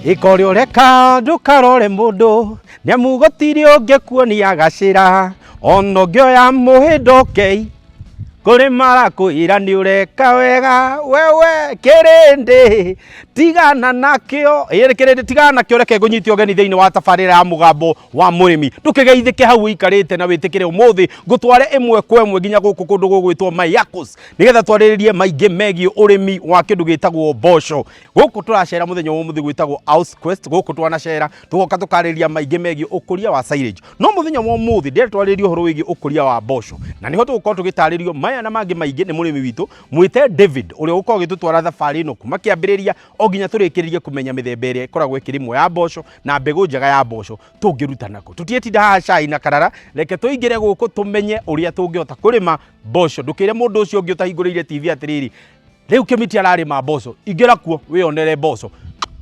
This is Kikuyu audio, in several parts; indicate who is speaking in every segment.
Speaker 1: Ĩka ũrĩa ũreka ndũkarore mũndũ, nĩamu gũtirĩ ũngĩkuonia gacĩra, ona ũngĩoya mũhĩndo ũkei, kũrĩ marakwĩra nĩ ũreka wega, wewe kĩrĩndĩ tigana nakĩo, ĩĩ kĩrĩndĩ tigana nakĩo, reke ngũnyite ũgeni thĩinĩ wa tabarĩra ya mũgambo wa mũrĩmi. Ndũkĩgeithĩke hau ũikarĩte na wĩtĩkĩre ũmũthĩ ngũtware ĩmwe kwa ĩmwe nginya gũkũ kũndũ gũgwĩtwo Maiakos, nĩgetha twarĩrĩrie maingĩ megiĩ ũrĩmi wa kĩndũ gĩtagwo mboco. Gũkũ tũracera mũthenya wa ũmũthĩ gwĩtagwo House Quest, gũkũ twanacera tũgoka tũkarĩrĩria maingĩ megiĩ ũkũria wa silage. No mũthenya wa ũmũthĩ ndĩrenda twarĩrĩrie ũhoro wĩgiĩ ũkũria wa mboco, na nĩho tũgũkorwo tũgĩtarĩrio maya na mangĩ maingĩ nĩ mũrĩmi witũ mwĩte David, ũrĩa ũgũkorwo agĩtũtwara thabarĩ ĩno kuma kĩambĩrĩria o nginya tũrĩkĩrĩrie kũmenya mĩthemba ĩrĩa ĩkoragwo ĩkĩrĩmwo ya mboco na mbegũ njega ya mboco tũngĩruta nakũ. Tũtiĩtinda haha cai na karara, reke tũingĩre gũkũ tũmenye ũrĩa tũngĩhota kũrĩma mboco. Ndũkĩre mũndũ ũcio ũngĩ ũtahingũrĩire TV atĩrĩrĩ, rĩu Kĩmiti ararĩma mboco, ingĩra kuo wĩyonere mboco.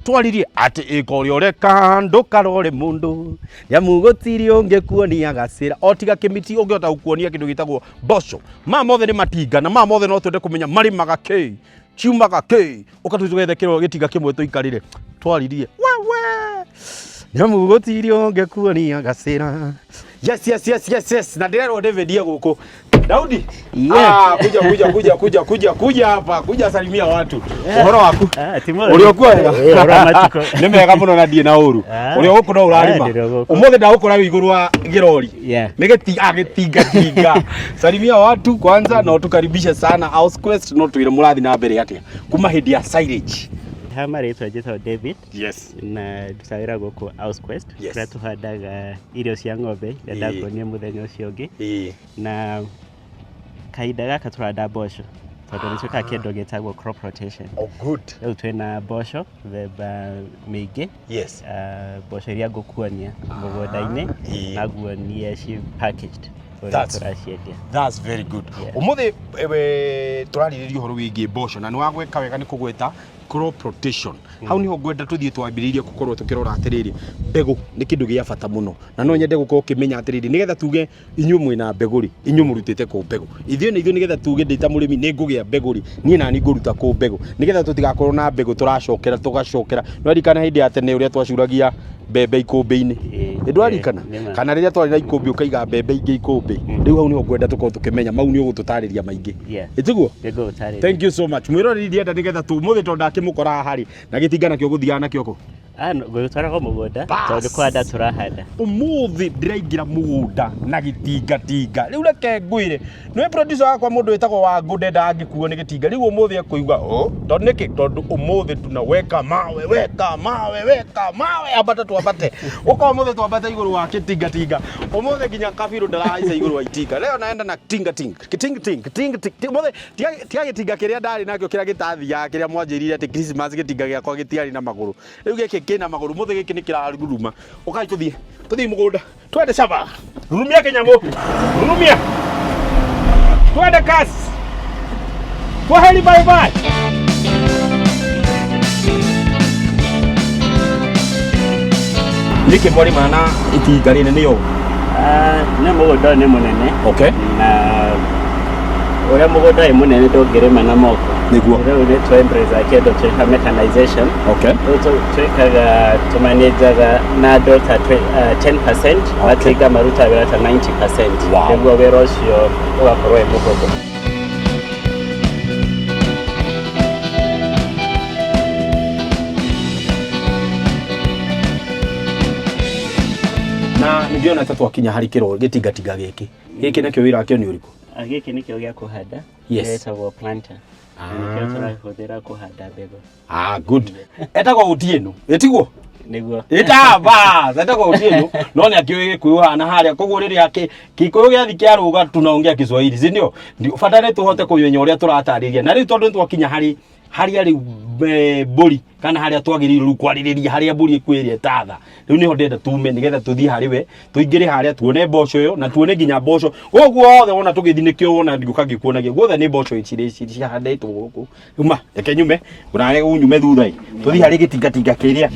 Speaker 1: Twaririe atĩ ĩka ũrĩa ũreka ndũkarore mũndũ, nĩamu gũtirĩ ũngĩkuonia gacĩra o tiga Kĩmiti ũngĩhota gũkuonia kĩndũ gĩtagwo mboco. Maya mothe nĩ matinga na maya mothe no twende kũmenya marĩmaga kĩ, ciumaga kĩ, ũka tũthiĩ tũgethe kĩro gĩtinga kĩmwe tũikarĩre. Twaririe wewe, nĩamu gũtirĩ ũngĩkuonia gacĩra. Yes, yes, yes, yes, yes. Na ndĩrerwo David ye gũkũ. Daudi.
Speaker 2: Yeah.
Speaker 1: Ah, kuja kuja kuja kuja kuja kuja hapa, kuja salimia watu. Ũhoro waku?
Speaker 2: Ah, ti mwega.
Speaker 1: Ũrĩ okuo wega?
Speaker 2: Eh, ũhoro wa matukũ.
Speaker 1: Nĩ mega mũno na ndirĩ na ũru.
Speaker 2: Ah.
Speaker 1: Ũrĩ o gũkũ no ũrarĩma.
Speaker 2: Ah, ndĩrĩ o gũkũ.
Speaker 1: Ũmũthĩ ndagũkora wĩ igũrũ wa gĩrori.
Speaker 2: Yeah.
Speaker 1: Nĩ gĩti ah, gĩtinga tinga. Salimia watu kwanza na ũtũkaribishe sana House Quest no twĩre mũrathi na mbere atĩa kuma hĩndĩ ya silage.
Speaker 2: Ha marĩtwa njĩtagwo David
Speaker 1: Yes.
Speaker 2: na ndutaga wĩra gũkũ House Quest
Speaker 1: Yes.
Speaker 2: kũrĩa tũhandaga irio cia ng'ombe iria
Speaker 1: Ĩĩ.
Speaker 2: ndakuonia mũthenya ũcio ũngĩ
Speaker 1: Ĩĩ.
Speaker 2: na kahinda gaka tũrahanda mboco tondũ nĩ twĩkaga kĩndũ gĩtagwo crop rotation.
Speaker 1: Oh, good.
Speaker 2: Rĩu twĩna mboco mĩthemba mĩingĩ.
Speaker 1: Yes.
Speaker 2: Mboco iria ngũkuonia mũgũnda-inĩ
Speaker 1: Ĩĩ.
Speaker 2: na nguonie ci packaged ũrĩa tũraciendia.
Speaker 1: That's very good.
Speaker 2: Yeah.
Speaker 1: Ũmũthĩ tũrarĩrĩria ũhoro wĩgiĩ mboco na nĩ wagwĩka wega nĩ kũgweta crop rotation. Hau niho ngwenda tũthiĩ twambĩrĩirie gũkorwo tũkĩrora atĩrĩrĩ, mbegũ nĩ kĩndũ gĩa bata mũno na no nyende gũkorwo ũkĩmenya atĩrĩrĩ, nĩgetha tuge inyuĩ mwĩna mbegũ rĩ, inyuĩ mũrutĩte kũ mbegũ? Ithuĩ nĩ ithuĩ nĩgetha tuge ndĩ ta mũrĩmi nĩ ngũgĩa mbegũ rĩ, niĩ nani ngũruta kũ mbegũ? Nĩgetha tũtigakorwo na mbegũ tũracokera tũgacokera. Nĩ waririkana hĩndĩ ya tene ũrĩa twacuragia mbembe ikũmbĩ-inĩ?
Speaker 2: Ĩĩ,
Speaker 1: Nĩ ndwaririkana?
Speaker 2: ĩĩ, nĩ ma.
Speaker 1: Kana rĩrĩa twarĩ na ikũmbĩ ũkaiga mbembe ingĩ ikũmbĩ. Rĩu hau nĩho ngwenda tũkorwo tũkĩmenya, mau nĩ ũgũtũtarĩria maingĩ.
Speaker 2: Yeah.
Speaker 1: Ĩtiguo?
Speaker 2: Nĩngũgũtarĩria.
Speaker 1: Thank you so much. Mwĩroreri ndienda nĩgetha tu ũmũthĩ tondũ ndakĩmũkora haha rĩ, na gĩtinga nakĩo ũgũthiaga nakĩo kũ?
Speaker 2: Ah, no, ngũgĩtwaraga mũgũnda
Speaker 1: Bas.
Speaker 2: tondũ kũhanda tũrahanda.
Speaker 1: Ũmũthĩ ndĩraingĩra mũgũnda na gĩtingatinga. Rĩu reke ngwĩre, nĩũĩ producer wakwa mũndũ wĩtagwo Wangũ ndendaga ngĩkuo nĩ gĩtinga. Rĩu ũmũthĩ ekũigua ũ, tondũ nĩkĩ? Tondũ ũmũthĩ tunaweka mawe, weka mawe, weka mawe, ambata twambate. Ũka ũmũthĩ twambate igũrũ wa gĩtingatinga. Ũmũthĩ nginya kabirũ ndarahaica igũrũ wa itinga. Leo naenda na tinga tinga, kiting ting, kiting ting. Ũmũthĩ tiga gĩtinga kĩrĩa ndarĩ nakĩo kĩrĩa gĩtathiaga kĩrĩa mwanjĩrire atĩ Christmas gĩtinga gĩakwa gĩtiarĩ na magũrũ. Rĩu gĩkĩ kĩna magũrũ, ũmũthĩ gĩkĩ nĩ kĩraruruma. Ũkai tũthiĩ, tũthiĩ mũgũnda. Twende shamba. Rurumia kĩnyamũ. Rurumia. Twende kasi. Kwaheri bye bye. Nĩkĩ mwarĩma na itinga rĩrĩ nĩyo?
Speaker 2: Ah, nĩ mũgũnda ũyũ nĩ mũnene
Speaker 1: Okay.
Speaker 2: na ũrĩa mũgũnda wĩ mũnene ndũngĩrĩma na moko.
Speaker 1: Nĩguo.
Speaker 2: Rĩu nĩ tũ embrace kĩndũ twĩta mechanization.
Speaker 1: Okay.
Speaker 2: Rĩu twĩkaga tũmanĩnjaga na andũ ta 10% matinga marutaga wĩra ta 90%
Speaker 1: Wow.
Speaker 2: nĩguo wĩra ũcio ũgakorwo wĩ mũhũthũ.
Speaker 1: Na nĩ ndĩrona ta twakinya harĩ kĩro gĩtingatinga gĩkĩ. Gĩkĩ nakĩo wĩra wakĩo nĩ ũrĩkũ?
Speaker 2: Ah, gĩkĩ nĩkĩo gĩa kũhanda.
Speaker 1: Yes.
Speaker 2: Gĩtagwo planter. Na nĩkĩo tũrahũthĩra kũhanda mbegũ.
Speaker 1: Ah, good. Etagwo Otieno. Ĩtiguo?
Speaker 2: Nĩguo.
Speaker 1: Ĩtaba, etagwo Otieno. No nĩ akĩũĩ Gĩkũyũ hana harĩa. Koguo rĩrĩa Gĩkũyũ gĩathi kĩarũga tunaongea Kiswahili, si ndio? Ndio bata nĩ tũhote kũmenya ũrĩa tũratarĩria. Na rĩu tondũ nĩ twakinya harĩ harĩa rĩu mbũri kana harĩa twagĩrĩirwo rĩu kwarĩrĩria harĩa mbũri ĩkwĩrĩa ĩtatha. Rĩu nĩho ndĩrenda tume nĩgetha tũthiĩ harĩ we, tũingĩre harĩa tuone mboco ĩyo na tuone nginya mboco. Gũkũ guothe wona tũgĩthiĩ nĩkĩo wona ngĩũka ngĩkuonagia. Guothe nĩ mboco ici cihandĩtwo gũkũ. Uma, reke nyume, ngũnawe unyume thutha ĩ. Tũthiĩ harĩ gĩtingatinga kĩrĩa.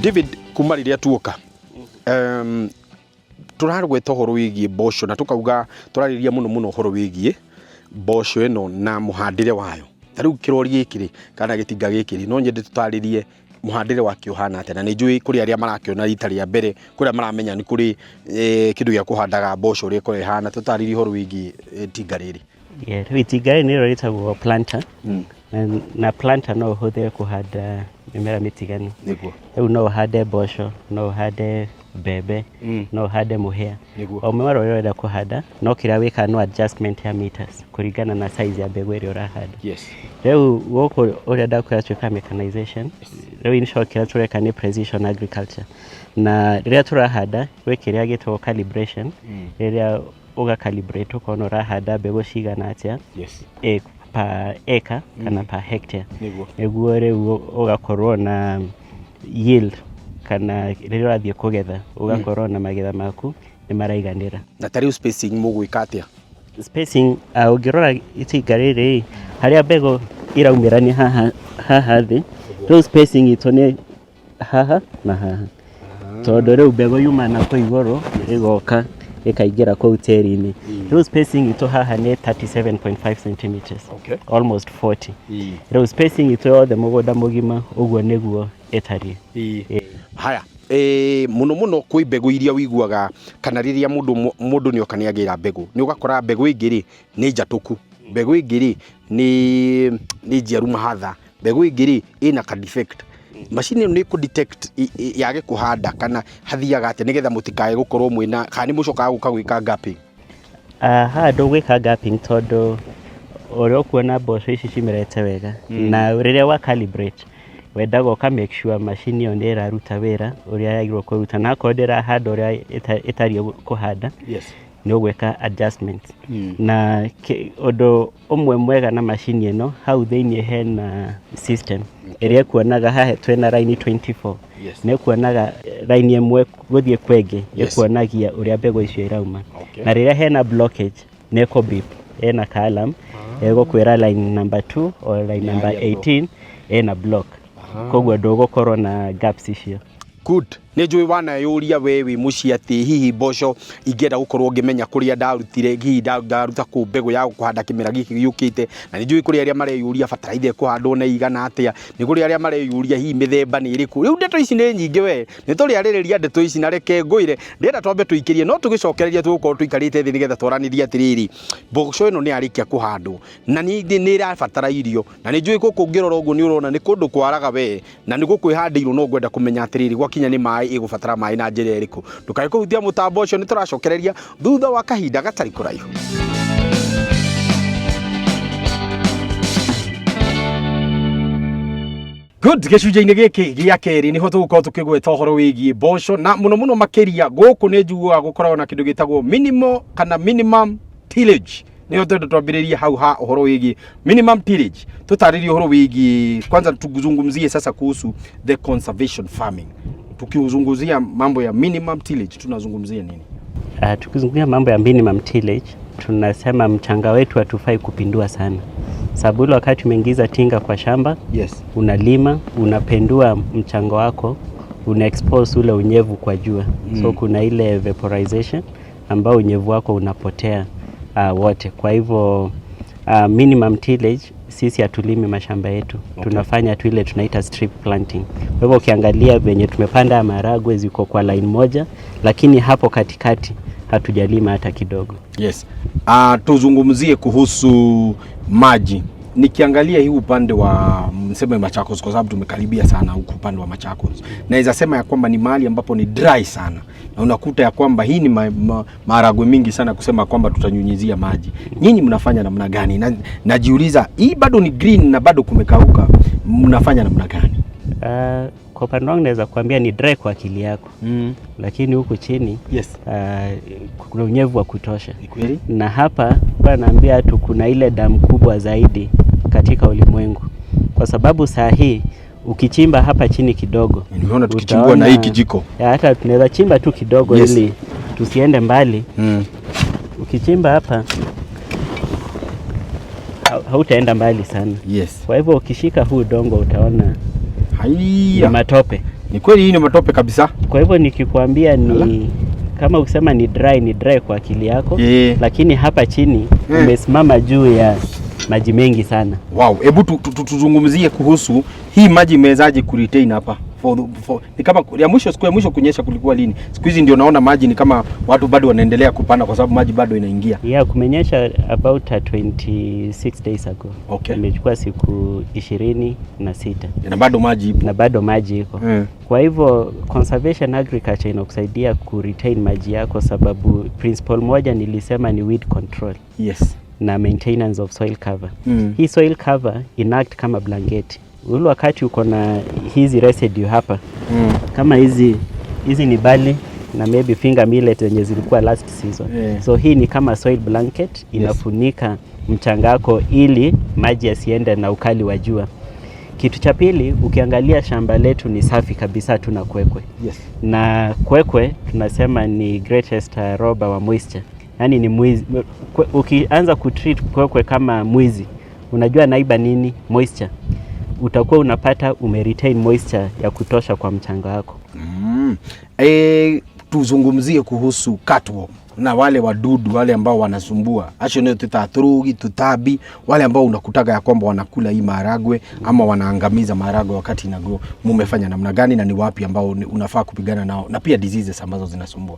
Speaker 1: David, kuma rĩrĩa tuoka,
Speaker 3: Tũragweta ũhoro wĩgiĩ mboco na tũkauga tũrarĩria mũno mũno ũhoro wĩgiĩ mboco ĩno na mũhandĩre wayo. Ta rĩu kĩrori gĩkĩ rĩ, kana gĩtinga gĩkĩ rĩ, no nyende tũtarĩrie mũhandĩre wakĩo ũhana atĩa, na nĩ njũĩ kũrĩ arĩa marakĩona rita rĩa mbere, kũrĩ arĩa maramenya nĩ kũrĩ kĩndũ gĩa kũhandaga mboco ũrĩa ĩkoragwo ĩhana. Tũtarĩrie ũhoro wĩgiĩ itinga rĩrĩ.
Speaker 2: Yeah, rĩu itinga rĩrĩ nĩrĩo rĩtagwo planter. Na planter no ũhũthĩre kũhanda mĩmera mĩtiganu.
Speaker 3: Nĩguo.
Speaker 2: Rĩu no ũhande mboco, no ũhande mbembe, no ũhande mũhĩa.
Speaker 3: Nĩguo.
Speaker 2: O mũmera ũrĩa ũrenda kũhanda, no kĩrĩa wĩkaga no adjustment ya meters kũringana na size ya mbegũ ĩrĩa ũrahanda. Rĩu gũkũ ũrĩa ndakwĩra twĩkaga mechanization, rĩu in short kĩrĩa tũreka nĩ precision agriculture. Na rĩrĩa tũrahanda gwĩ kĩrĩa gĩtagwo calibration, rĩrĩa ũga calibrate ũkona ũrahanda mbegũ cigana atĩa per acre kana per hectare.
Speaker 3: Nĩguo.
Speaker 2: Nĩguo rĩu ũgakorwo na yield, kana rĩrĩa ũrathiĩ kũgetha ũgakorwo na magetha maku nĩ maraiganĩra.
Speaker 3: Na ta rĩu spacing mũgwĩka atĩa?
Speaker 2: Spacing, ũngĩrora itinga rĩrĩ, harĩa mbegũ iraumĩra nĩ haha, haha thĩ. Rĩu spacing itũ nĩ haha na haha, tondũ rĩu mbegũ yuma na kũu igũrũ ĩgoka ĩkaingĩra kũu tĩri-inĩ. Rĩu spacing itũ haha nĩ 37.5 centimeters, almost 40. Rĩu spacing itũ yothe mũgũnda mũgima ũguo nĩguo ĩtariĩ.
Speaker 3: Haya, mũno mũno kwĩ mbegũ iria ũiguaga, kana rĩrĩa mũndũ nĩ oka nĩ agĩra mbegũ, nĩ ũgakora mbegũ ĩngĩ rĩ nĩ njatũku, mbegũ ĩngĩ rĩ nĩ njiaru mahatha, mbegũ ĩngĩ rĩ ĩna ka defect. Macini ĩno nĩ ĩkũ detect yage kũhanda, kana hathiaga atĩa nĩgetha mũtikae gũkorwo mwĩna, kana nĩ mũcokaga gũka gwĩka gapping?
Speaker 2: Haha ndũgwĩka gapping tondũ ũrĩa ũkuona mboco ici cimerete wega. Na rĩrĩa wa calibrate wendaga ũka make sure macini ĩyo nĩ ĩraruta wĩra ũrĩa yagĩrĩirwo kũruta, na akorwo ndĩrahanda ũrĩa ĩtariĩ kũhanda, nĩ ũgwĩka adjustments. Na ũndũ ũmwe mwega na macini ĩno, hau thĩiniĩ hena system ĩrĩa ĩkuonaga haha twĩna raini 24. Nĩ ĩkuonaga raini ĩmwe gũthiĩ kwĩngĩ, ĩkuonagia ũrĩa mbegũ icio irauma. Na rĩrĩa hena blockage nĩ ĩkũ beep, ĩna ka alarm, ĩgũkwĩra line number 2 or line number
Speaker 3: Nĩ harĩa block.
Speaker 2: 18 ĩna block. Koguo ndũgũkorwo na gaps icio.
Speaker 3: Good. Nĩ njũĩ waneyũria we wĩ mũciĩ atĩ hihi mboco ingĩenda gũkorwo ngĩmenya kũrĩa ndarutire, hihi ndaruta kũ mbegũ ya kũhanda kĩmera gĩkĩ gĩũkĩte. Na nĩ njũĩ kũrĩ arĩa mareyũria bataraitha ĩkũhandwo na ĩigana atĩa, nĩ kũrĩ arĩa mareyũria hihi mĩthemba nĩ ĩrĩkũ. Rĩu ndeto ici nĩ nyingĩ we, nĩ tũrĩarĩrĩria ndeto ici, na reke ngwĩre, ndĩrenda twambe tũikĩrie, no tũgĩcokereria tũgũkorwo tũikarĩte thĩ nĩgetha twaranĩrie atĩrĩrĩ, mboco ĩno nĩ yarĩkia kũhandwo na nĩ ĩrabatara irio, na nĩ njũĩ gũkũ ũngĩrora ũguo nĩ ũrona nĩ kũndũ kwaraga we, na nĩ gũkũ ĩhandĩirwo, no ngwenda kũmenya atĩrĩrĩ, gwakinya nĩ maĩ ĩgũbatara maĩ na njĩra ĩrĩkũ. Ndũkae kũhutia mũtambo ũcio, nĩ tũracokereria thutha wa kahinda gatarĩ kũraihu. Good, gĩcunjĩ-inĩ gĩkĩ gĩa kerĩ nĩho tũgũkorwo tũkĩgweta ũhoro wĩgiĩ mboco, na mũno mũno makĩria gũkũ nĩ njiguaga gũkoragwo na kĩndũ gĩtagwo minimal kana minimum tillage. Nĩho twenda twambĩrĩrie hau ha ũhoro wĩgiĩ minimum tillage. Tũtarĩrie ũhoro wĩgiĩ, kwanza tuzungumzie sasa kuhusu the conservation farming. Tukizungumzia mambo ya minimum tillage tunazungumzia nini?
Speaker 2: Tukizungumzia mambo ya minimum tillage tunasema mchanga wetu hatufai kupindua sana. Sababu ule wakati umeingiza tinga kwa shamba, unalima, unapendua mchanga wako, una expose ule unyevu kwa jua. So kuna ile vaporization ambao unyevu wako unapotea wote. Kwa hivyo minimum tillage sisi hatulimi mashamba yetu. Tunafanya tu ile tunaita strip planting. Kwa hivyo ukiangalia venye tumepanda maharagwe ziko kwa line moja, lakini hapo katikati hatujalima hata kidogo.
Speaker 3: Yes. Tuzungumzie kuhusu maji. Nikiangalia hii upande wa mseme Machakos, kwa sababu tumekaribia sana huku upande wa Machakos, naweza sema ya kwamba ni mahali ambapo ni dry sana, na unakuta ya kwamba hii ni maharagwe mingi sana kusema kwamba tutanyunyizia maji. Nyinyi mnafanya namna gani? Najiuliza hii bado ni green na bado kumekauka, mnafanya namna gani?
Speaker 2: Kwa upande wangu naweza kuambia ni dry kwa akili yako. Lakini huku chini, kuna unyevu wa kutosha.
Speaker 3: Ni kweli?
Speaker 2: Na hapa kwa naambia tu kuna ile damu kubwa zaidi katika ulimwengu. Kwa sababu saa hii ukichimba hapa chini kidogo,
Speaker 3: Nimeona tukichimbua na hii
Speaker 2: utaona
Speaker 3: kijiko.
Speaker 2: Ya, hata tunaweza chimba tu kidogo ili tusiende mbali. Ukichimba hapa hautaenda mbali sana. Kwa hivyo ukishika huu udongo utaona
Speaker 3: Haiya.
Speaker 2: ni matope.
Speaker 3: Ni kweli hii ni matope kabisa.
Speaker 2: Kwa hivyo nikikwambia ni
Speaker 3: Ala.
Speaker 2: Kama ukisema ni dry, ni dry kwa akili yako, lakini hapa chini umesimama juu ya maji mengi sana.
Speaker 3: Wow, hebu tuzungumzie kuhusu hii maji imewezaje kuretain hapa ni kama ya mwisho, siku ya mwisho kunyesha kulikuwa lini? Siku hizi ndio naona maji ni kama watu bado wanaendelea kupanda kwa sababu maji bado inaingia.
Speaker 2: Yeah, kumenyesha about 26 days ago. Imechukua siku 26.
Speaker 3: Na bado maji ipo.
Speaker 2: Na bado maji iko. Kwa hivyo conservation agriculture inakusaidia ku retain maji yako, sababu principle moja nilisema ni weed control. Na maintenance of soil cover. Hii soil cover inaact kama blanketi. Ule wakati uko na hizi residue hapa, kama hizi ni barley na maybe finger millet zenye zilikuwa last season. So hii ni kama soil blanket, inafunika mchanga wako ili maji yasiende na ukali wa jua. Kitu cha pili, ukiangalia shamba letu ni safi kabisa, hatuna kwekwe. Na kwekwe tunasema ni greatest robber wa moisture. Yaani ni mwizi. Ukianza kutreat kwekwe kama mwizi, unajua naiba nini? Moisture. Utakuwa unapata umeretain moisture ya kutosha kwa mchanga wako.
Speaker 3: Tuzungumzie kuhusu cutworm na wale wadudu wale ambao wanasumbua acio nio twitaga turugi tutabi, wale ambao unakutaga ya kwamba wanakula hii maharagwe ama wanaangamiza maharagwe wakati ina grow. Mumefanya namna gani na ni wapi ambao unafaa kupigana nao, na pia diseases ambazo zinasumbua?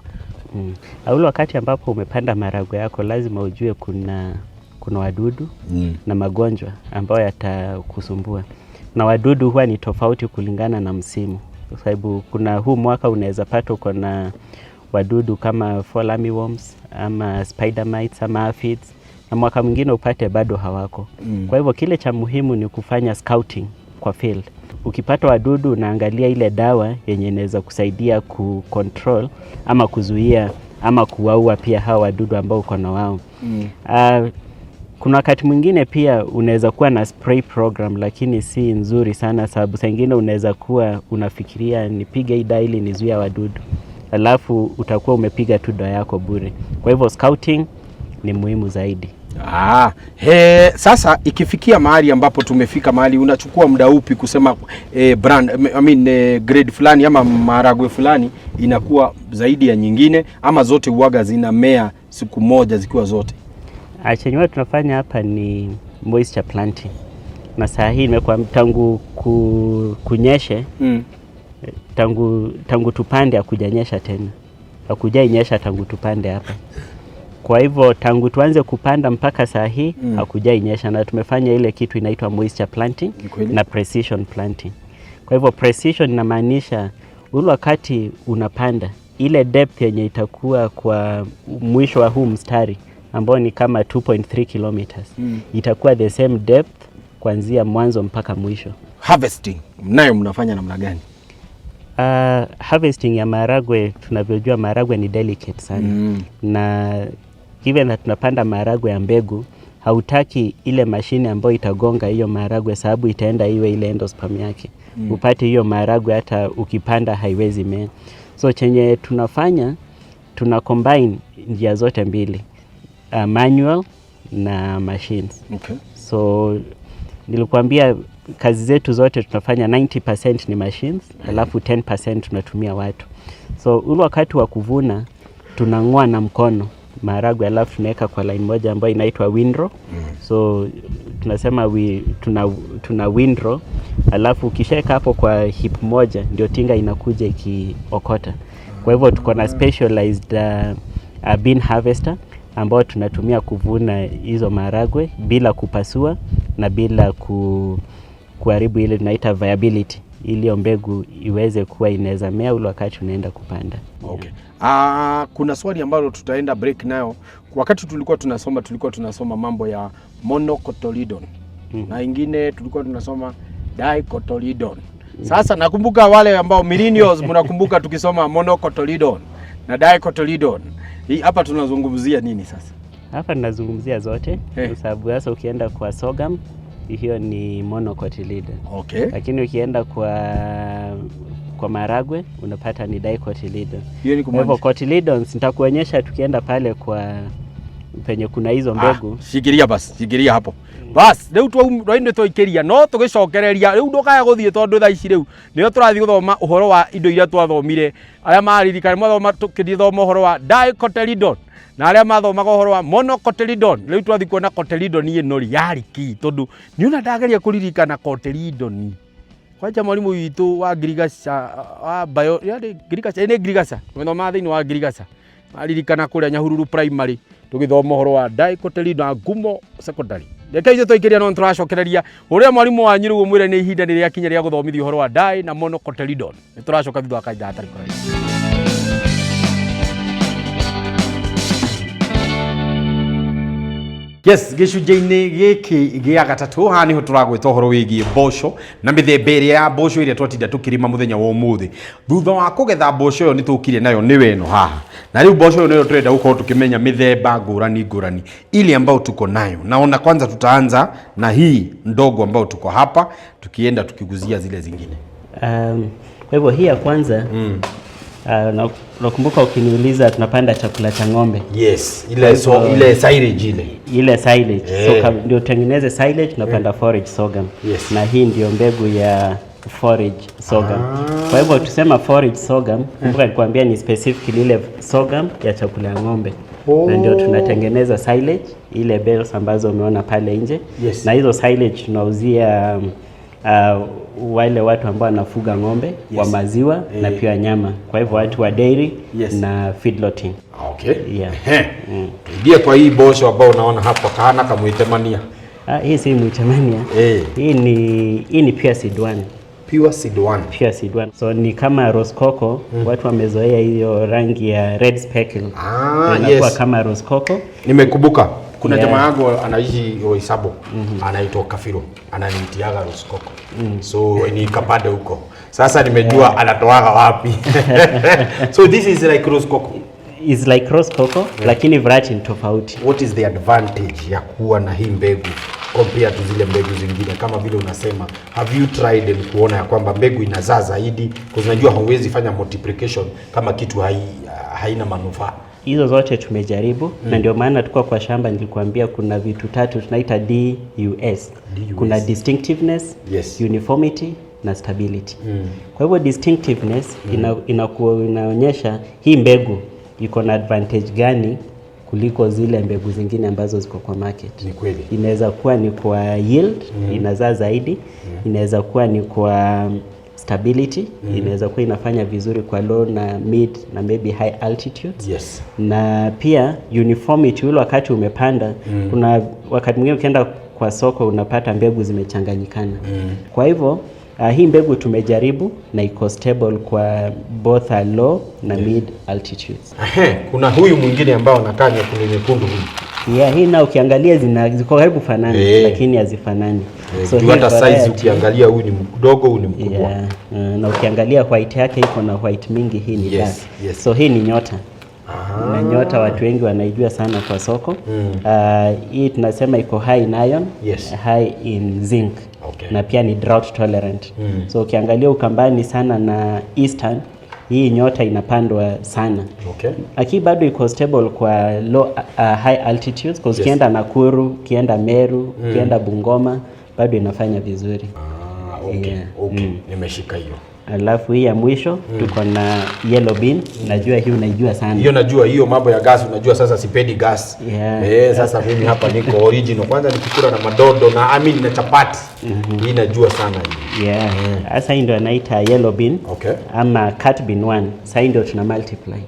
Speaker 2: Ule wakati ambapo umepanda maharagwe yako lazima ujue kuna wadudu na magonjwa ambayo yatakusumbua. Na wadudu huwa ni tofauti kulingana na msimu, kwa sababu kuna huu mwaka unaweza pata uko na wadudu kama fall armyworms ama spider mites ama aphids, na mwaka mwingine upate bado hawako. Kwa hivyo kile cha muhimu ni kufanya scouting kwa field. Ukipata wadudu unaangalia ile dawa yenye inaweza kusaidia ku control ama kuzuia ama kuwaua pia hawa wadudu ambao uko na wao. Kuna wakati mwingine pia unaweza kuwa na spray program, lakini si nzuri sana, sababu saa ingine unaweza kuwa unafikiria nipige hii dawa ili nizuie wadudu, alafu utakuwa umepiga tu dawa yako bure. Kwa hivyo scouting ni muhimu zaidi.
Speaker 3: Sasa ikifikia mahali ambapo tumefika mahali unachukua muda upi kusema brand, I mean, grade fulani ama maharagwe fulani inakuwa zaidi ya nyingine, ama zote uwaga zinamea siku moja zikiwa zote?
Speaker 2: Chenye huwa tunafanya hapa ni moisture planting, na saa hii imekuwa tangu kunyeshe tangu tupande hakujanyesha tena, hakujainyesha tangu tupande hapa. Kwa hivyo tangu tuanze kupanda mpaka saa hii hakujainyesha, na tumefanya ile kitu inaitwa moisture planting
Speaker 3: Ni kweli?
Speaker 2: Na precision planting. Kwa hivyo precision inamaanisha ule wakati unapanda ile depth yenye itakuwa kwa mwisho wa huu mstari ambao ni kama 2.3 kilometers itakuwa the same depth kuanzia mwanzo mpaka mwisho.
Speaker 3: Harvesting nayo mnafanya namna gani?
Speaker 2: Harvesting ya maharagwe, tunavyojua maharagwe ni delicate sana na given that tunapanda maharagwe ya mbegu, hautaki ile mashine ambayo itagonga hiyo maharagwe, sababu itaenda iwe ile endosperm yake upate hiyo maharagwe hata ukipanda haiwezi mea. So chenye tunafanya, tuna combine njia zote mbili, manual na machines. So nilikuambia kazi zetu zote tunafanya 90% ni machines, alafu 10% tunatumia watu. So ule wakati wa kuvuna tunang'oa na mkono maharagwe, alafu tunaweka kwa line moja ambayo inaitwa windrow. So tunasema tuna windrow, alafu ukishaweka hapo kwa heap moja ndio tinga inakuja ikiokota. Kwa hivyo tuko na specialized bean harvester ambao tunatumia kuvuna hizo maharagwe bila kupasua na bila kuharibu ile tunaita viability, ili hiyo mbegu iweze kuwa inaweza mea ule wakati unaenda kupanda.
Speaker 3: Okay. Kuna swali ambalo tutaenda break nayo. Wakati tulikuwa tunasoma mambo ya monocotyledon na ingine tulikuwa tunasoma dicotyledon. Sasa nakumbuka wale ambao millennials mnakumbuka tukisoma monocotyledon na dicotyledon. Hii hapa tunazungumzia nini sasa?
Speaker 2: Hapa ninazungumzia zote kwa sababu sasa ukienda kwa sorghum hiyo ni monocotyledon. Lakini ukienda kwa maragwe unapata ni dicotyledon.
Speaker 3: Hiyo ni
Speaker 2: Kwa hivyo
Speaker 3: kumaanisha
Speaker 2: cotyledons nitakuonyesha tukienda pale kwa penye kuna hizo mbegu.
Speaker 3: Ah, shikilia basi, shikilia hapo.
Speaker 1: Bas rĩu twainĩ twaikĩria no tũgĩcokereria rĩu ndũkae gũthiĩ tondũ thaa ici rĩu nĩyo tũrathiĩ gũthoma ũhoro wa indo iria twathomire. Arĩa maririkana mwathoma tũkĩthoma ũhoro wa dicotyledon na arĩa mathomaga ũhoro wa monocotyledon. Rĩu twathiĩ kuona cotyledon ĩno rĩ yarĩ kĩ, tondũ niona ndageria kũririkana cotyledon. Kwanja mwalimu witũ wa ngirigaca wa bio yarĩ ngirigaca, nĩ ngirigaca tũgĩthomaga thĩinĩ wa ngirigaca, aririkana kũrĩa Nyahururu primary tũgĩthoma ũhoro wa dicotyledon na Ngumo secondary. Reke ithuĩ twaikĩria no nĩtũracokereria ũrĩa mwarimũ wanyu rĩu ũmwĩre nĩ ihinda nĩ rĩakinya rĩa gũthomithia ũhoro wa di na monocotyledon. Nĩ tũracoka thutha wa kahinda hatarĩ kũraihu. Yes, gĩcunjĩ-inĩ gĩkĩ gĩa gatatũ haha nĩho tũragwĩta ũhoro wĩgiĩ mboco na mĩthemba ĩrĩa ya mboco ĩrĩa twatinda tũkĩrĩma mũthenya wa ũmũthĩ. Thutha wa kũgetha mboco ĩyo nĩ tũkire nayo nĩwe ĩno haha, na rĩu mboco ĩyo nĩyo tũrenda gũkorwo tũkĩmenya mĩthemba ngũrani ngũrani ile ambayo tuko nayo, na ona kwanza tutaanza na hii ndogo ambayo tuko hapa, tukienda tukiguzia zile zingine.
Speaker 2: Kwa hivyo hii ya kwanza nakumbuka ukiniuliza tunapanda chakula cha ng'ombe.
Speaker 3: Yes, ile so, ile silage ile.
Speaker 2: Ile silage. So ndio tutengeneze silage tunapanda forage sorghum.
Speaker 3: Yes.
Speaker 2: Na hii ndio mbegu ya forage sorghum. Kwa hivyo tusema forage sorghum, kumbuka nilikwambia ni specifically ile sorghum ya chakula ya ng'ombe. Na ndio tunatengeneza silage, ile bales ambazo umeona pale nje.
Speaker 3: Yes.
Speaker 2: Na hizo silage tunauzia wale watu ambao wanafuga ng'ombe wa maziwa na pia nyama. Kwa hivyo watu wa dairy na feedlotting.
Speaker 3: Okay.
Speaker 2: Yeah.
Speaker 3: Tuingie kwa hii bosho ambao unaona hapa kana kamwitemania.
Speaker 2: Hii si mwitemania. Hii ni pure seed one.
Speaker 3: Pure seed one.
Speaker 2: Pure seed one. So ni kama rosecoco, watu wamezoea hiyo rangi ya red speckle. Inakuwa kama rosecoco.
Speaker 3: Nimekumbuka. Kuna jamaa yangu anaishi Roysambu, anaitwa Kafiro, ananiitiaga rosecoco. So nikapande huko. Sasa nimejua anatoaga wapi. So this is like rosecoco.
Speaker 2: Is like rosecoco, lakini variety ni tofauti.
Speaker 3: What is the advantage ya kuwa na hii mbegu compared to zile mbegu zingine? Kama vile unasema, have you tried and kuona ya kwamba mbegu inazaa zaidi? Because unajua hauwezi fanya multiplication kama kitu haina manufaa.
Speaker 2: Hizo zote tumejaribu na ndio maana tulikuwa kwa shamba nilikuambia kuna vitu tatu tunaita DUS. Kuna distinctiveness, uniformity na stability. Kwa hivyo distinctiveness inaonyesha hii mbegu iko na advantage gani kuliko zile mbegu zingine ambazo ziko kwa market.
Speaker 3: Ni kweli.
Speaker 2: Inaweza kuwa ni kwa yield, inazaa zaidi, inaweza kuwa ni kwa stability, inaweza kuwa inafanya vizuri kwa low na mid na maybe high altitudes.
Speaker 3: Yes.
Speaker 2: Na pia uniformity, ule wakati umepanda, kuna wakati mwingine ukienda kwa soko unapata mbegu zimechanganyikana. Kwa hivyo hii mbegu tumejaribu na iko stable kwa both low na mid altitudes.
Speaker 3: Kuna huyu mwingine ambao anakaa nyekundu nyekundu huyu.
Speaker 2: Yeah, hii na ukiangalia ziko karibu fanani, lakini hazifanani.
Speaker 3: So hata size ukiangalia huyu ni mdogo, huyu ni mkubwa.
Speaker 2: Na ukiangalia white yake iko na white mingi, hii ni dark. So hii ni nyota. Na nyota watu wengi wanaijua sana kwa soko. Hii tunasema iko high in iron, high in zinc. Na pia ni drought tolerant. So ukiangalia Ukambani sana na Eastern, hii nyota inapandwa sana. Lakini bado iko stable kwa low, high altitudes, because ukienda Nakuru, ukienda Meru, ukienda Bungoma bado inafanya vizuri.
Speaker 3: Nimeshika hiyo.
Speaker 2: Alafu hii ya mwisho tuko na yellow bean. Najua hii unaijua sana.
Speaker 3: Hiyo najua, hiyo mambo ya gas unajua sasa sipendi gas. Sasa mimi hapa niko original. Kwanza nikikula na madodo na na chapati. Hii najua sana hii.
Speaker 2: Sasa hii ndio anaita yellow bean. Ama cut bean 1. Sasa hii ndio tuna multiply.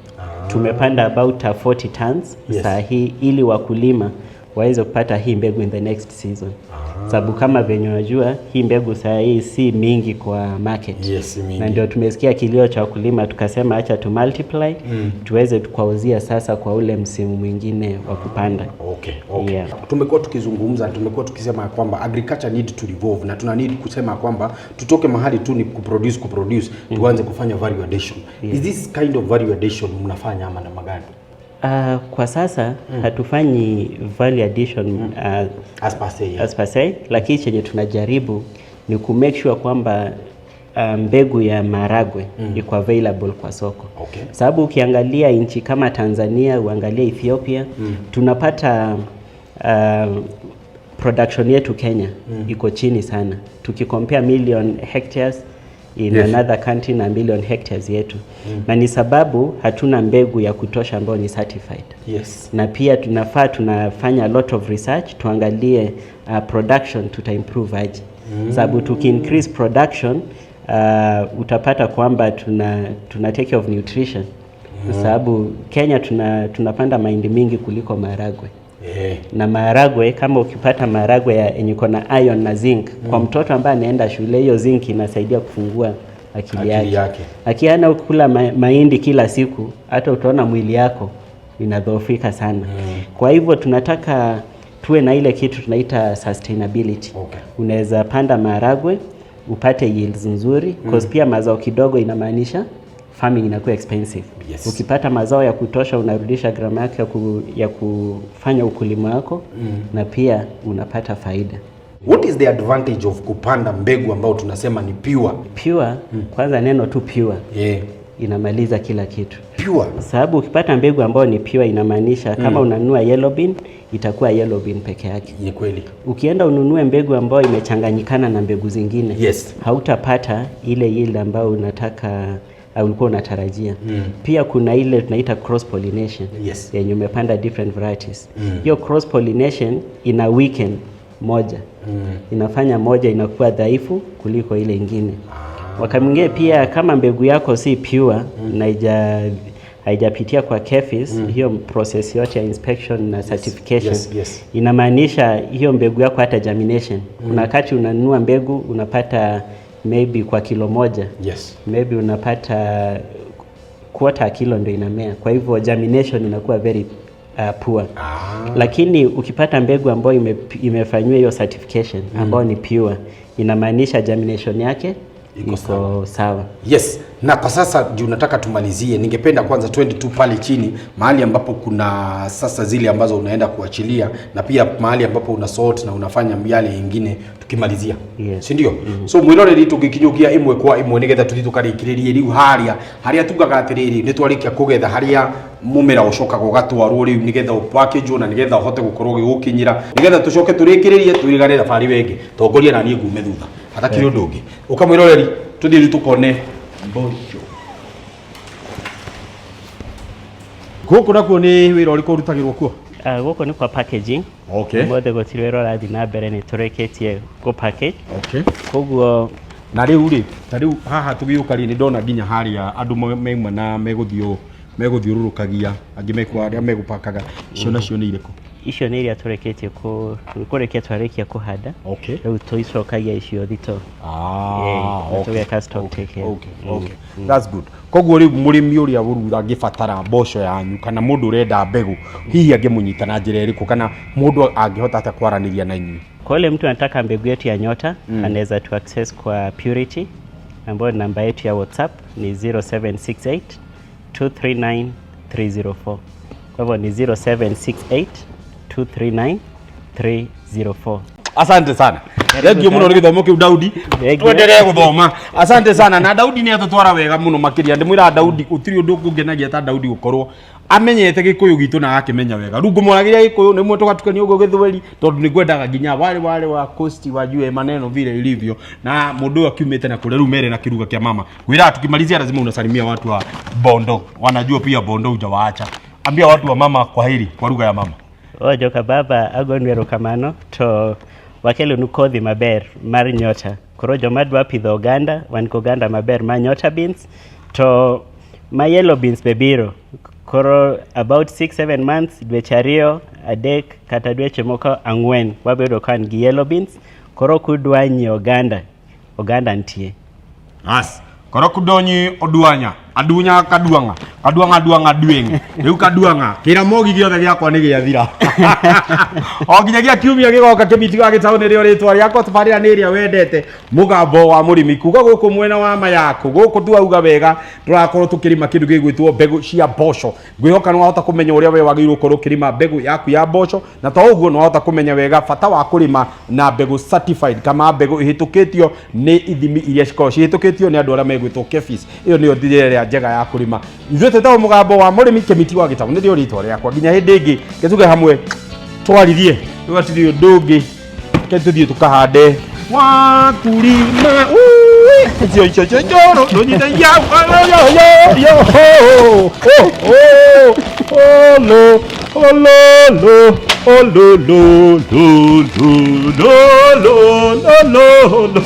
Speaker 2: Tumepanda about 40 tons saa hii ili wakulima waweze kupata hii mbegu in the next season. Sababu kama venye unajua hii mbegu saa hii si mingi kwa market.
Speaker 3: Yes, mingi.
Speaker 2: Na ndio tumesikia kilio cha wakulima tukasema acha tu multiply, tuweze tukauzia sasa kwa ule msimu mwingine wa kupanda.
Speaker 3: Tumekuwa tukizungumza, tumekuwa tukisema kwamba agriculture need to revolve, na tuna need kusema kwamba tutoke mahali tu ni kuproduce, tuanze kufanya value addition. Is this kind of value addition mnafanya ama namna gani?
Speaker 2: Kwa sasa hatufanyi value addition
Speaker 3: as per se, yeah.
Speaker 2: As per se, lakini chenye tunajaribu ni ku make sure kwamba mbegu ya maharagwe iko available kwa soko. Sababu ukiangalia nchi kama Tanzania, uangalie Ethiopia, tunapata Production yetu Kenya iko chini sana tukicompare million hectares in another country na million hectares yetu, na ni sababu hatuna mbegu ya kutosha ambayo ni certified. Na pia tunafaa tunafanya a lot of research tuangalie production tuta improve aje, sababu tuki increase production, utapata kwamba tuna take care of nutrition, sababu Kenya tunapanda mahindi mingi kuliko maharagwe. Na maharagwe, kama ukipata maharagwe yenye iko na iron na zinc, kwa mtoto ambaye anaenda shule, hiyo zinc inasaidia kufungua akili
Speaker 3: Akili
Speaker 2: yake.
Speaker 3: yake.
Speaker 2: Lakini ana ukikula mahindi kila siku, hata utaona mwili yako inadhoofika sana. Kwa hivyo tunataka tuwe na ile kitu tunaita sustainability. Unaweza panda maharagwe upate yields nzuri, cause pia mazao kidogo inamaanisha farming inakuwa expensive. Ukipata mazao ya kutosha, unarudisha gharama yako ya kufanya ukulima wako na pia unapata faida.
Speaker 3: What is the advantage of kupanda mbegu ambayo tunasema ni pure?
Speaker 2: Pure, kwanza neno tu pure inamaliza kila kitu.
Speaker 3: Pure.
Speaker 2: Sababu ukipata mbegu ambayo ni pure inamaanisha kama unanunua yellow bean, itakuwa yellow bean peke yake.
Speaker 3: Ni kweli.
Speaker 2: Ukienda ununue mbegu ambayo imechanganyikana na mbegu zingine, hautapata ile yield ambayo unataka au ulikuwa unatarajia. Pia kuna ile tunaita cross pollination yenye umepanda different varieties. Hiyo cross pollination ina weaken moja, inafanya moja inakuwa dhaifu kuliko ile ingine. Wakati mwingine pia kama mbegu yako si pure na haijapitia kwa KEPHIS, hiyo process yote ya inspection na certification, inamaanisha hiyo mbegu yako hata germination. Kuna wakati unanunua mbegu, unapata maybe kwa kilo 1 maybe unapata quarter kilo ndio inamea. Kwa hivyo germination inakuwa very poor. Lakini ukipata mbegu ambayo imefanyiwa hiyo certification, ambayo ni pure, inamaanisha germination yake
Speaker 3: Iko
Speaker 2: iko sawa.
Speaker 3: Yes, na kwa sasa juu nataka tumalizie, ningependa kwanza twende tu pale chini mahali ambapo kuna sasa zile ambazo unaenda kuachilia na pia mahali ambapo una sort na unafanya yale ingine tukimalizia.
Speaker 2: Yes.
Speaker 3: Si ndio? So mwiroreri tugikinyukia imwe kwa imwe nigetha tuthi tukarikirie riu haria haria tugaga atiriri ni twarikia kugetha, haria mumera ucokaga ugatwarwo riu nigetha upakĩnjwo na nigetha uhote gukorwo ũgĩgũkinyĩra, nigetha tucoke turĩkĩrĩrie twĩrĩgane thabarĩ wengĩ tongoria na niĩ ngume thutha hatakĩrĩ ũndũ ũngĩ. Ũkamwĩroreri tũthiĩ rĩu tukone mboco gũkũ nakuo nĩ wĩra ũrĩkũ ũrutagĩrwo kuo?
Speaker 2: Gũkũ nĩ kwa packaging. Ũmũthĩ gũtirĩ wĩra ũrathiĩ na mbere, nĩ tũrĩkĩtie kũ package. Koguo
Speaker 3: Na rĩu rĩ, ta rĩu haha tũgĩũka rĩ, nĩ ndona nginya harĩa andũ mauma na megũthiũ megũthiũrũrũkagia, angĩ mekwo arĩa megũpakaga, icio nacio nĩ irĩkũ?
Speaker 2: Icio nĩ iria tũrĩkĩtie kũrĩkia twarĩkia kũhanda. Rĩu tũicokagia icio thito. Yeah, tũgeka stock take here.
Speaker 3: Okay. That's good. Koguo rĩu mũrĩmi ũrĩa ũru angĩbatara mboco yanyu kana mũndũ ũrenda mbegũ, hihi angĩmũnyita na njĩra ĩrĩkũ kana mũndũ angĩhota atĩa kwaranĩria na inyuĩ?
Speaker 2: Kwa yule mtu anataka mbegu yetu ya Nyota, anaweza tu access kwa Purity, ambayo namba yetu ya WhatsApp ni 0768 239 304. Kwa hivyo ni 0768 239 304.
Speaker 3: Asante sana, thengio muno nĩ gĩthomo kĩu, Daudi.
Speaker 2: Thengiũ.
Speaker 3: Twenderee gũthoma. Asante sana. Na Daudi nĩ atũtwara wega mũno makĩria. Ndĩmwĩra Daudi, gũtirĩ ũndũ ũngũngenagia ta Daudi gũkorwo amenyete gĩkũyũ gitũ na agakĩmenya wega. Rĩu ngũmwaragĩria gĩkũyũ nĩmwe tũgatukania ũguo gĩthweri, tondũ nĩ ngwendaga nginya wale wa coast wajue maneno vile ilivyo, na mũndũ ũyũ akiumĩte na kũrĩa rĩu mere na kiruga kĩa mama ngwĩraga tukimalizia lazima unasalimia watu wa Bondo, wanajua pia Bondo hujawaacha. Ambia watu wa mama kwaheri kwa lugha ya mama.
Speaker 2: O joka baba, agonu erokamano to wakelonu kodhi maber mar Nyota. Koro joma dwa pidho oganda, wan gi oganda maber mar Nyota beans to ma yellow beans be biro. Koro about 6-7 months, dweche 2, 3 kata dweche moko 4, wabedo ka wan gi yellow beans. Koro kudwa nyiewo oganda, oganda nitie.
Speaker 3: As. Koro kudonyi oduanya, adunya kaduanga, kaduanga duanga dueng. Riu kaduanga, kiramogi giothe giakwa ni giathira. O nginyagia kiumia gigoka, Kĩmiti wa Gĩtaũ nĩrĩo rĩtwa rĩakwa, tabarĩra nĩ ĩrĩa wendete, Mũgambo wa Mũrĩmi, kuga gũkũ mwena wa Mayakũ gũkũ tuauga wega tũrakorwo tũkĩrĩma kĩndũ gĩgwĩtwo mbegũ cia mboco. Ngwĩhoka nĩ wahota kũmenya ũrĩa we wagĩrĩirwo gũkorwo ũkĩrĩma mbegũ yaku ya mboco, na to ũguo nĩ wahota kũmenya wega bata wa kũrĩma na mbegũ certified kama mbegũ ĩhĩtũkĩtio nĩ ithimi iria cikoragwo cihĩtũkĩtio nĩ andũ arĩa megwĩtwo KEPHIS. Ĩyo nĩyo njĩra ĩrĩa njega ya kũrĩma. Ithuĩ twĩtagwo Mũgambo wa Mũrĩmi, Kĩmiti wa Gĩtaũ nĩrĩo rĩtwa rĩakwa. Nginya hĩndĩ ĩngĩ, gĩtuge hamwe twarithie rĩu hatirĩ ũndũ ũngĩ. Reke tũthiĩ tũkahande wakulima icio icio icio njoro ndũnyitagia yo yo yo ho ho ho lo lo lo lo lo lo lo lo lo lo lo.